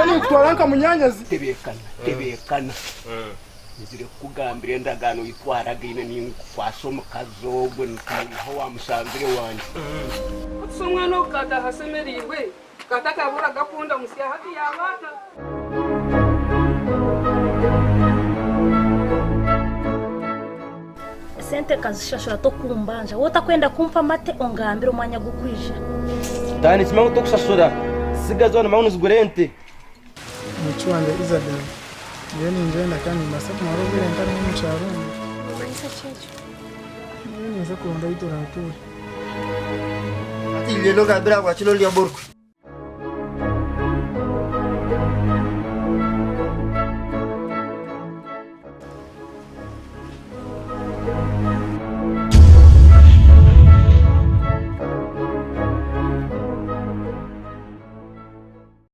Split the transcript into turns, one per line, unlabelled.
Ninkutwara nka munyaanyazi.
Tebeekana, tebeekana. Nzire kukugambira endagaano ei twaragaine ninkukwatsa omukazi ogwo nkamwiha owamusanzire wangye.
Hati omwana ogu kaataaha ashemereirwe, kaatakaburaga kunda musya hati yaaba ata?
Esente nkazishashura tokumbanja. Waaba otakwenda kumpa amate ongambire omwanya gukwija.
Taaha nikimanya ngu tokushashura. Tsiga zoona nimanya ngu nizigura ente.
Omwishiki wangye Isabel, nyowe ningyenda kandi nimbaasa kumara obwire ntarimu omu kyaro omu.
Nomanyisa ki ekyo?
Nyowe ninza kuronda ahu turaatuure.
Hati ngyenda ongambire ahabwaki norya omu orukwe.